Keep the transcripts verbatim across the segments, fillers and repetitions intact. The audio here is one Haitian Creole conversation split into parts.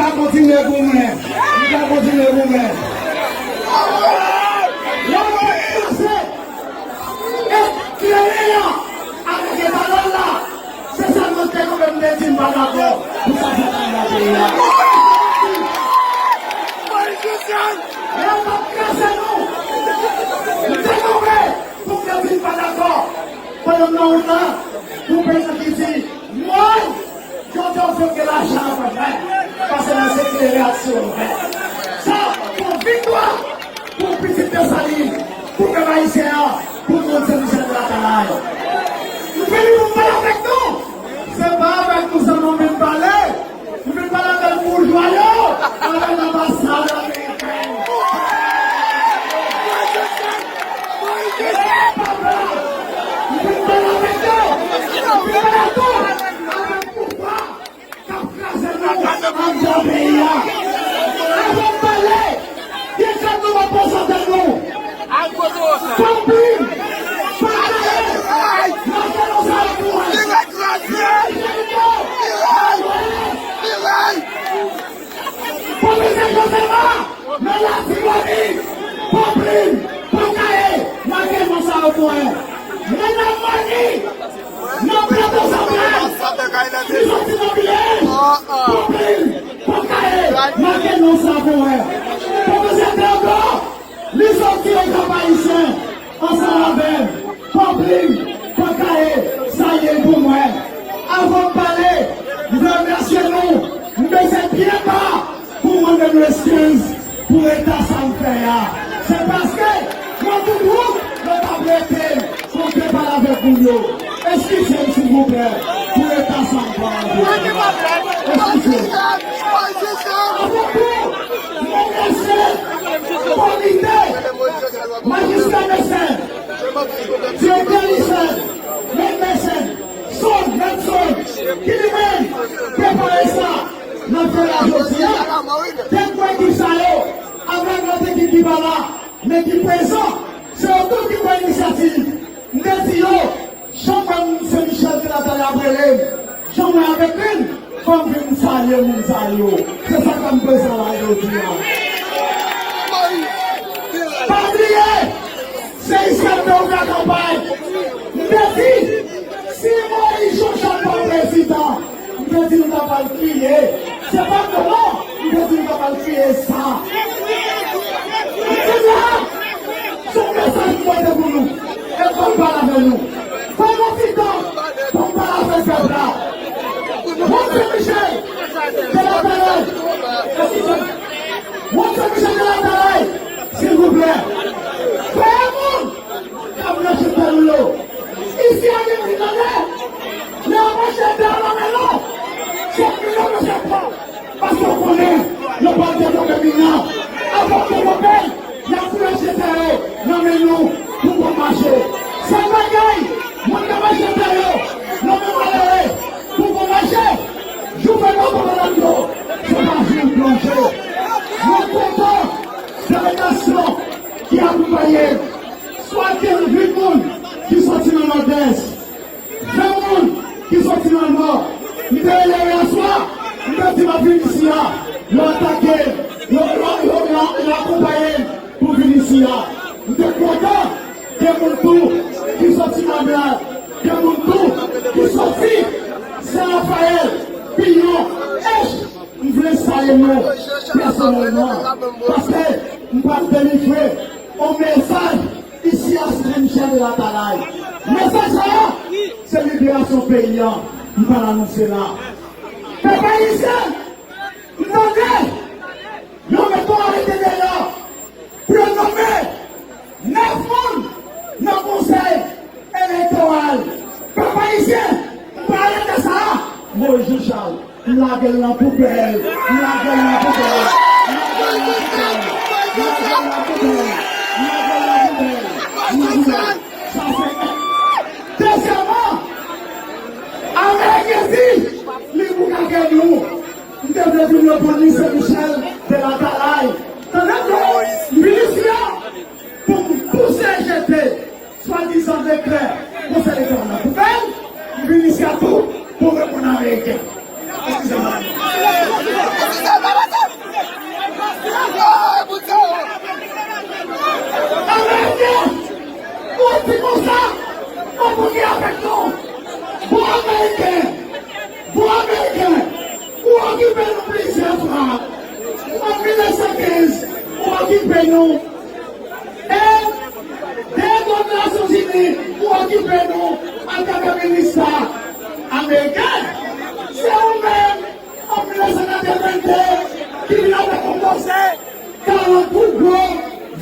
Ka kontinye goumen. M ka kontinye goumen. Lè mwen pase e kleren an avèk etalòn la, se sèl mwen te kanpe m te di m pa dakò pou sa fèt anndan peyi a. Lè yo t ap kraze nou, m te kanpe pou m te di m pa dakò. Pandan m nan wout la, gon peyizan ki di, mwen, Jodi a, w fè gen lajan nan pòch mwen, paske nan se ki de reyaksyon w fè. Sa, se yon viktwa pou pitit Desalin, pou pèp ayisyen an, pou moun Sen Michèl de Latalay. M vini pou m pale avèk nou. Se pa avèk nou sèlman m vin pale. M vin pale avèk boujwa yo, avèk anbasad ameriken. E papa, m vin pale avèk yo. M vin pale tou avèk pouvwa k ap kraze nou anndan peyi a. Avan m pale, gen kat nou reprezante nou. Pòplim, pa kale, make non sa yo pou mwen. Miray Janito, Manuel, Pòplim Josema, men Latibonit, Pòplim, Pòkaye, make non sa yo pou mwen. Men Nèf Mani, nan Plato Santral, li soti nan Vilaj, Pòplim, Pòkaye, make non sa pou mwen. Pwofesè Teodò, li soti nan Kap Ayisyen, ansanm avè m, Pòplim, Pòkaye, sa ye pou mwen. Avan m pale, m vle remèsye nou, m bezwen byen ba pou mande nou eskiz pou reta sa m fè a. Se paske nan tout wout, yo t ap rete m pou m te pale avèk moun yo. Eskize m, silvouplè, pou reta sa m pran an vre. Eskize m. Avan tou, m remèsye komite, majistra Mecèn, direktè lisè, mèt Mecèn, Son, mèt Son, ki li menm prepare sa n ap fè la jodi a. Te kwè ki sa yo, avèk lòt ekip ki pa la, men ki prezan, se yo tout ki pran inisyativ. M te di yo, jan m wè moun Sen Michèl de Latalay ap rele m, jan m wè avèk li, fò m vin salye moun sa yo. Se sa k fè m prezan la jodi a. Pa bliye, se isit m te ouvè kanpay. M te di, si Moyiz Jean Charles pa prezidan, m te di nou ta pral kriye. Se pa m non, non. M te di nou ta pral kriye sa. M te di a, se yon mesaj m pote pou nou. E fò m pale avè nou. Fò m yon ti tan pou m pale avè pèp la. Moun Sen Michèl de Latalay, eskize m. Moun Sen Michèl de Latalay, silvouplè. Fè moun k ap rache tè nou yo. Isi a gen moun tande. Lè yo rache tè nan men nou, se moun yo nou se pran. Paske w konnen, yo pral devlope min nan. Avan yo devlope l, y ap rache tè yo nan men nou pou bon mache. Sèl bagay, moun k ap rache tè yo nan men malere pou bon mache, jou fè papa madanm yo, se pa jou plonje. Mwen kontan delegasyon ki akonpaye m, swa kenz moun ki soti nan Nòdès, ven moun ki soti nan Nò. M te rele yo yèswa, m te di m ap vin isi a. Yo atake m, yo, yo, yo, yo, yo akonpaye m pou vin isi a. M te kontan gen moun tou ki soti Mamèl, gen moun tou ki soti Sen Rafayèl, Piyon, H. M vle salye nou pèsonèlman, paske m pral delivre yon mesaj isi a Sen Michèl de Latalay. Mesaj sa a, se liberasyon peyi a m pral anonse la. Pèp ayisyen, m tande yo met yon arete deyò pou yo nonmen nèf moun nan konsèy elektoral. Pèp ayisyen, m pa rete sa a. Moyiz Jean Charles, m lage l nan poubèl. M lage l nan poubèl. M lage l nan poubèl. M lage l nan poubèl. M lage l nan poubèl. M lage l nan poubèl. Sa se dezyèmman, Ameriken di li pou kake nou. M te vle vin reponn li, Sen Michèl de Latalay. Tande non, m vin isi a pou m pouse jete swadizan dekrè konsèy elektoral nan poubèl. M vin isi a tou pou reponn Ameriken. Eskize m. Kote avèk nou? Bon Ameriken, bon Ameriken, ou okipe nou plizyè fwa. An mil nèf san kenz, ou okipe nou. E de kont Nasyonzini, ou okipe nou antanke minis sa. Ameriken, se ou menm, an mil nèf san katrevenn de, ki vin avèk yon koze, karant pou gwo,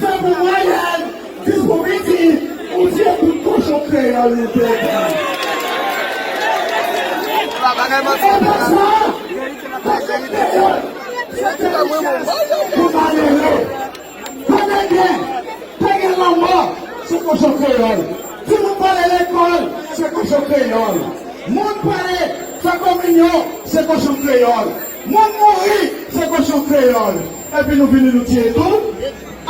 ven pou mwayèn, dis pou piti, ou tiye tout kochon kreyòl nou te gen. E konsa, kochon kreyòl, se te richès pou malere. Tande byen, te gen lanmò, se kochon kreyòl. Timoun prale lekòl, se kochon kreyòl. Moun prale fè kominyon, se kochon kreyòl. Moun mouri, se kochon kreyòl. Epi nou vini nou tiye tou.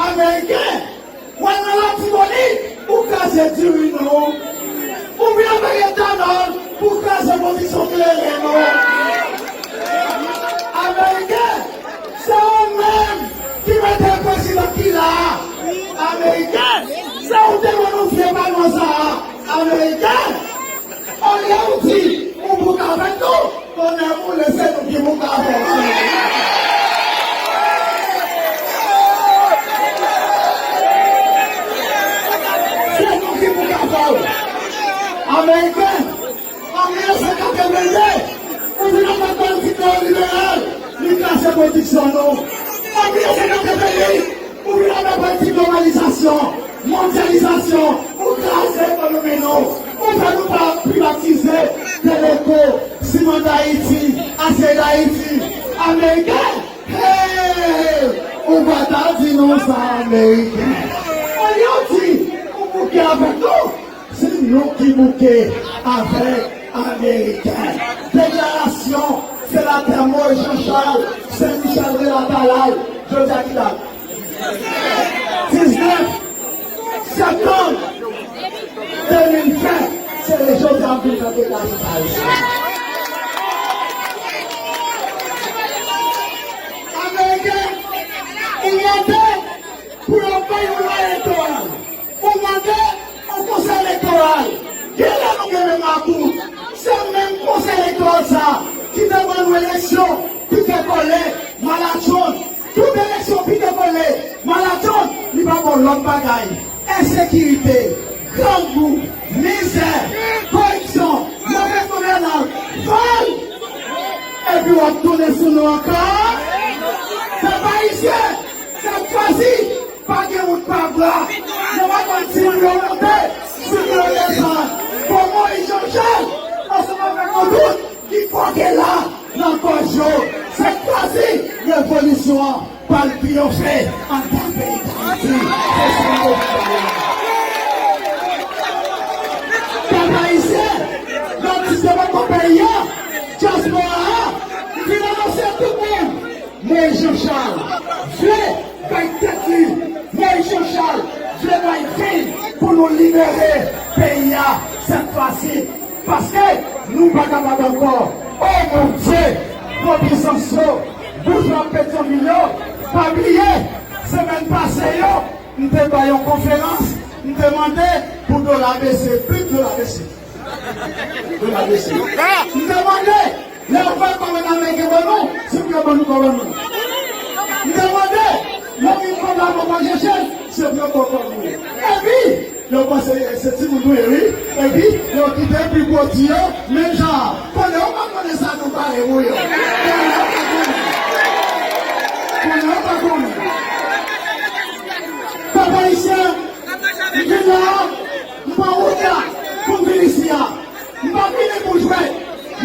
Ameriken, w al nan Latibonit, ou kraze diri nou. Ou vin avèk etanòl pou kraze pwodiksyon kleren nou. Ameriken, se ou menm ki mete prezidan ki la a. Ameriken, se ou te ban nou vye palman sa a. Ameriken, olye ou di ou bouk avèk nou, tonnè boule, se nou ki bouk avè w. Se nou ki bouk avè w. Ameriken, an mil nèf san katrevenn de, ou vin avèk politik neyoliberal, li kraze pwodiksyon nou. An mil nèf san katrevenn uit, ou vin avèk politik globalizasyon, mondyalizasyon, ou kraze ekonomi nou, ou fè nou pa privatize Teleko, Siman Dayiti, Asyè Dayiti, Ameriken, hey! Ou pa ta di nou sa, Ameriken. Olye w di ou bouke avèk nou, se nou ki bouke avèk Ameriken. Deklarasyon senatè Moïse Jean Charles, Sen Michèl rele Atalay, jodi a ki dat? Diznèf septanm de mil ven, se jodi a m vin fè deklarasyon sa a isit. Ameriken, ou mande pou yo bay yon lwa elektoral. Ou mande yon konsèy elektoral. Genlè nou gen menm atout. Se menm konsèy elektoral sa a ki te ban nou eleksyon pike kole, malatchonn. Tout eleksyon pike kole, malatchonn, li pa ba w lòt bagay. Ensekirite, grangou, mizè, koripsyon, move gouvènans, vòl. Epi w ap tounen sou nou ankò. Pèp ayisyen, sèt fwa si, pa gen wout pa bra. Nou pa konn si pou yo monte, si pou yo desann. Bon, Moïse Jean Charles, ansanm avèk nou tout, ki kòke la nan gòj yo. Sèt fwa si, revolisyon an pral triyonfe anndan peyi Dayiti. Se sa m te vle di la. Pèp ayisyen, nan ti devlopman peyi a, dyaspora a, m vin anonse tout moun, Moïse Jean Charles vle bay tèt li, Moïse Jean Charles vle bay vi l pou nou libere peyi a sèt fwa si. Paske nou pa kapab ankò. O Bondye, pran pwisans ou, boujwa Petyonvil yo, pa bliye, semèn pase yo, m te bay yon konferans, m te mande pou dola bese, plis dola bese. Dola bese. M te mande, lè yo fè kòb ameriken ban nou, se pou yo ban nou kòb nou. M te mande, lè yo vin kòb la pou manje chèz, se pou yo ban kòb nou. Epi, yo panse se timoun nou ye, wi. Epi, yo kite pi gwo di yo, menm jan. Konnen yo pa konnen sa nou pare pou yo. Konnen yo pa konnen. Konnen yo pa konnen. Pèp ayisyen, m vin la, m pran wout la pou m vin isi a. M pa vini pou jwe.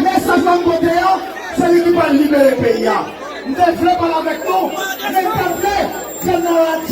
Mesaj la m pote a, se li ki pral libere peyi a. M te vle pale avèk nou, men m te vle fè n nan radyo.